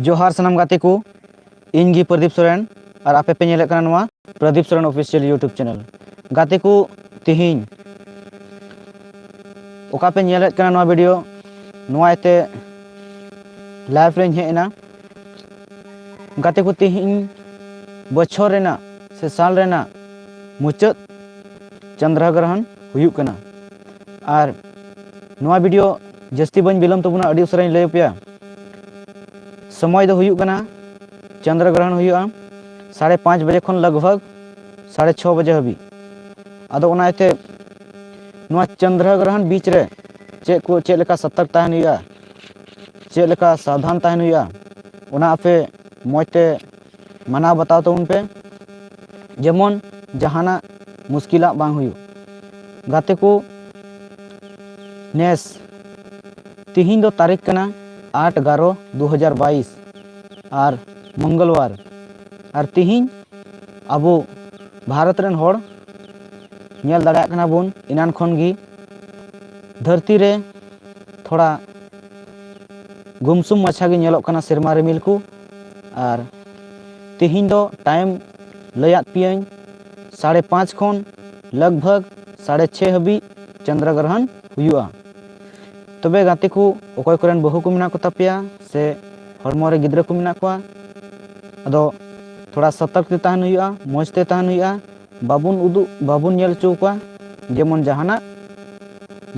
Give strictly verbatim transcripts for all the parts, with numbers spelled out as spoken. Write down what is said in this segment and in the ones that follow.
ᱡᱚᱦᱟᱨ ᱥᱟᱱᱟᱢ ᱜᱟᱛᱮ ᱠᱚ, ᱤᱧ ᱜᱮ ᱯᱨᱚᱫᱤᱯ ᱥᱚᱨᱮᱱ, ᱟᱨ ᱟᱯᱮ ᱯᱮ ᱧᱮᱞᱮᱫ ᱠᱟᱱᱟ ᱱᱚᱣᱟ Pradip Soren Official YouTube channel᱾ ᱜᱟᱛᱮ ᱠᱚ, ᱛᱤᱦᱤᱧ ᱚᱠᱟ ᱯᱮ ᱧᱮᱞᱮᱫ ᱠᱟᱱᱟ ᱱᱚᱣᱟ video, ᱱᱚᱣᱟ ᱤᱭᱟᱹᱛᱮ live ᱨᱮᱧ ᱦᱮᱡ ᱮᱱᱟ᱾ ᱜᱟᱛᱮ ᱠᱚ, ᱛᱤᱦᱤᱧ ᱵᱚᱪᱷᱚᱨ ᱨᱮᱱᱟᱜ ᱥᱮ ᱥᱟᱞ ᱨᱮᱱᱟᱜ ᱢᱩᱪᱟᱹᱫ ᱪᱚᱱᱫᱨᱚ ᱜᱨᱚᱦᱚᱱ ᱦᱩᱭᱩᱜ ᱠᱟᱱᱟ᱾ ᱟᱨ ᱱᱚᱣᱟ video ᱡᱟᱹᱥᱛᱤ ᱵᱟᱹᱧ ᱵᱤᱞᱚᱢ ᱛᱟᱵᱚᱱᱟ, ᱟᱹᱰᱤ ᱩᱥᱟᱹᱨᱟᱧ ᱞᱟᱹᱭ ᱟᱯᱮᱭᱟ᱾ ᱥᱚᱢᱚᱭ ᱫᱚ ᱦᱩᱭᱩᱜ ᱠᱟᱱᱟ, ᱪᱚᱱᱫᱨᱚ ᱜᱨᱚᱦᱚᱱ ᱦᱩᱭᱩᱜᱼᱟ ᱥᱟᱲᱮ ᱯᱟᱸᱪ ᱵᱟᱡᱮ ᱠᱷᱚᱱ ᱞᱟᱜᱽ ᱵᱷᱟᱜᱽ ᱥᱟᱲᱮ ᱪᱷᱚ ᱵᱟᱡᱮ ᱦᱟᱹᱵᱤᱡ᱾ ᱟᱫᱚ ᱚᱱᱟ ᱤᱭᱟᱹᱛᱮ ᱱᱚᱣᱟ ᱪᱚᱱᱫᱨᱚ ᱜᱨᱚᱦᱚᱱ ᱵᱤᱪ ᱨᱮ ᱪᱮᱫ ᱠᱚ, ᱪᱮᱫ ᱞᱮᱠᱟ ᱥᱚᱛᱚᱨᱠ ᱛᱟᱦᱮᱱ ᱦᱩᱭᱩᱜᱼᱟ, ᱪᱮᱫ ᱞᱮᱠᱟ ᱥᱟᱵᱫᱷᱟᱱ ᱛᱟᱦᱮᱱ ᱦᱩᱭᱩᱜᱼᱟ, ᱚᱱᱟ ᱟᱯᱮ ᱢᱚᱡᱽ ᱛᱮ ᱢᱟᱱᱟᱣ ᱵᱟᱛᱟᱣ ᱛᱟᱵᱚᱱ ᱯᱮ, ᱡᱮᱢᱚᱱ ᱡᱟᱦᱟᱱᱟᱜ ᱢᱩᱥᱠᱤᱞᱟᱜ ᱵᱟᱝ ᱦᱩᱭᱩᱜ᱾ ᱜᱟᱛᱮ ᱠᱚ, ᱱᱮᱥ ᱛᱤᱦᱤᱧ ᱫᱚ ᱛᱟᱹᱨᱤᱠᱷ ᱠᱟᱱᱟ ᱟᱴ ᱮᱜᱟᱨᱚ ᱫᱩ ᱦᱟᱡᱟᱨ ᱵᱟᱭᱤᱥ ᱟᱨ ᱢᱚᱝᱜᱚᱞᱵᱟᱨ᱾ ᱟᱨ ᱛᱤᱦᱤᱧ ᱟᱵᱚ ᱵᱷᱟᱨᱚᱛ ᱨᱮᱱ ᱦᱚᱲ ᱧᱮᱞ ᱫᱟᱲᱮᱭᱟᱜ ᱠᱟᱱᱟ ᱵᱚᱱ, ᱮᱱᱟᱱ ᱠᱷᱚᱱ ᱜᱮ ᱫᱷᱟᱹᱨᱛᱤ ᱨᱮ ᱛᱷᱚᱲᱟ ᱜᱩᱢᱥᱩᱢ ᱢᱟᱪᱷᱟ ᱜᱮ ᱧᱮᱞᱚᱜ ᱠᱟᱱᱟ ᱥᱮᱨᱢᱟ ᱨᱤᱢᱤᱞ ᱠᱚ᱾ ᱟᱨ ᱛᱤᱦᱤᱧ ᱫᱚ time ᱞᱟᱹᱭᱟᱫ ᱯᱮᱭᱟᱹᱧ, ᱥᱟᱲᱮ ᱯᱟᱸᱪ ᱠᱷᱚᱱ ᱞᱟᱜᱽ ᱵᱷᱟᱜᱽ ᱥᱟᱲᱮ ᱪᱷᱮ ᱦᱟᱹᱵᱤᱡ ᱪᱚᱱᱫᱨᱚ ᱜᱨᱚᱦᱚᱱ ᱦᱩᱭᱩᱜᱼᱟ᱾ ᱛᱚᱵᱮ ᱜᱟᱛᱮ ᱠᱚ, ᱚᱠᱚᱭ ᱠᱚᱨᱮᱱ ᱵᱟᱹᱦᱩ ᱠᱚ ᱢᱮᱱᱟᱜ ᱠᱚ ᱛᱟᱯᱮᱭᱟ ᱥᱮ ᱦᱚᱲᱢᱚ ᱨᱮ ᱜᱤᱫᱽᱨᱟᱹ ᱠᱚ ᱢᱮᱱᱟᱜ ᱠᱚᱣᱟ, ᱟᱫᱚ ᱛᱷᱚᱲᱟ ᱥᱚᱛᱚᱨᱠ ᱛᱮ ᱛᱟᱦᱮᱱ ᱦᱩᱭᱩᱜᱼᱟ, ᱢᱚᱡᱽ ᱛᱮ ᱛᱟᱦᱮᱱ ᱦᱩᱭᱩᱜᱼᱟ᱾ ᱵᱟᱵᱚᱱ ᱩᱫᱩᱜ, ᱵᱟᱵᱚᱱ ᱧᱮᱞ ᱦᱚᱪᱚ ᱠᱚᱣᱟ ᱡᱮᱢᱚᱱ ᱡᱟᱦᱟᱱᱟᱜ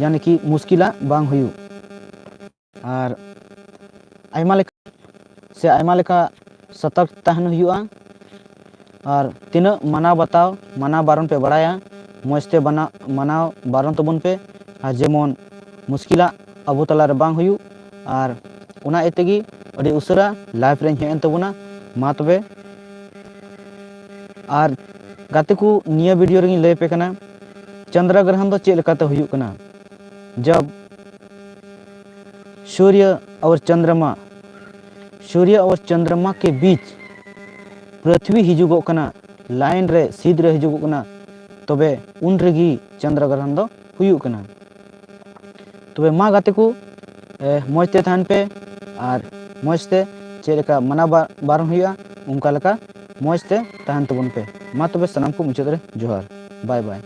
ᱭᱟᱱᱤ ᱠᱤ ᱢᱩᱥᱠᱤᱞᱟᱜ ᱵᱟᱝ ᱦᱩᱭᱩᱜ᱾ ᱟᱨ ᱟᱭᱢᱟ ᱞᱮᱠᱟ ᱥᱮ ᱟᱭᱢᱟ ᱞᱮᱠᱟ ᱥᱚᱛᱚᱨᱠ ᱛᱟᱦᱮᱱ ᱦᱩᱭᱩᱜᱼᱟ᱾ ᱟᱨ ᱛᱤᱱᱟᱹᱜ ᱢᱟᱱᱟᱣ ᱵᱟᱛᱟᱣ, ᱢᱟᱱᱟᱣ ᱵᱟᱨᱚᱱ ᱯᱮ ᱵᱟᱲᱟᱭᱟ, ᱢᱚᱡᱽ ᱛᱮ ᱵᱟᱱᱟ-, ᱢᱟᱱᱟᱣ ᱵᱟᱨᱚᱱ ᱛᱟᱵᱚᱱ ᱯᱮ, ᱟᱨ ᱡᱮᱢᱚᱱ ᱢᱩᱥᱠᱤᱞᱟᱜ ᱟᱵᱚ ᱛᱟᱞᱟᱨᱮ ᱵᱟᱝ ᱦᱩᱭᱩᱜ᱾ ᱟᱨ ᱚᱱᱟ ᱤᱭᱟᱹ ᱛᱮᱜᱮ ᱟᱹᱰᱤ ᱩᱥᱟᱹᱨᱟ live ᱨᱮᱧ ᱦᱮᱡ ᱮᱱ ᱛᱟᱵᱚᱱᱟ᱾ ᱢᱟ ᱛᱚᱵᱮ, ᱟᱨ ᱜᱟᱛᱮ ᱠᱚ, ᱱᱤᱭᱟᱹ video ᱨᱮᱜᱮᱧ ᱞᱟᱹᱭ ᱟᱯᱮ ᱠᱟᱱᱟ ᱪᱚᱱᱫᱨᱚ ᱜᱨᱚᱦᱚᱱ ᱫᱚ ᱪᱮᱫ ᱞᱮᱠᱟᱛᱮ ᱦᱩᱭᱩᱜ ᱠᱟᱱᱟ᱾ ᱡᱟᱵ ᱥᱩᱨᱭᱚ ᱟᱨ ᱪᱚᱱᱫᱨᱚᱢᱟ, ᱥᱩᱨᱭᱚ ᱟᱨ ᱪᱚᱱᱫᱨᱚᱢᱟ ᱠᱮ ᱵᱤᱪ ᱯᱨᱤᱛᱷᱵᱤ ᱦᱤᱡᱩᱜᱚᱜ ᱠᱟᱱᱟ, line ᱨᱮ, ᱥᱤᱫᱷ ᱨᱮ ᱦᱤᱡᱩᱜᱚᱜ ᱠᱟᱱᱟ, ᱛᱚᱵᱮ ᱩᱱ ᱨᱮᱜᱮ ᱪᱚᱱᱫᱨᱚ ᱜᱨᱚᱦᱚᱱ ᱫᱚ ᱦᱩᱭᱩᱜ ᱠᱟᱱᱟ᱾ ᱛᱚᱵᱮ ᱢᱟ ᱜᱟᱛᱮ ᱠᱚ, ᱮ, ᱢᱚᱡᱽ ᱛᱮ ᱛᱟᱦᱮᱱ ᱯᱮ ᱟᱨ ᱢᱚᱡᱽ ᱛᱮ ᱪᱮᱫ ᱞᱮᱠᱟ ᱢᱟᱱᱟᱣ ᱵᱟ- ᱵᱟᱨᱚᱱ ᱦᱩᱭᱩᱜᱼᱟ, ᱚᱱᱠᱟ ᱞᱮᱠᱟ ᱢᱚᱡᱽ ᱛᱮ ᱛᱟᱦᱮᱱ ᱛᱟᱵᱚᱱ ᱯᱮ᱾ ᱢᱟ ᱛᱚᱵᱮ ᱥᱟᱱᱟᱢ ᱠᱚ ᱢᱩᱪᱟᱹᱫ ᱨᱮ ᱡᱚᱦᱟᱨ, ᱵᱟᱭ ᱵᱟᱭ᱾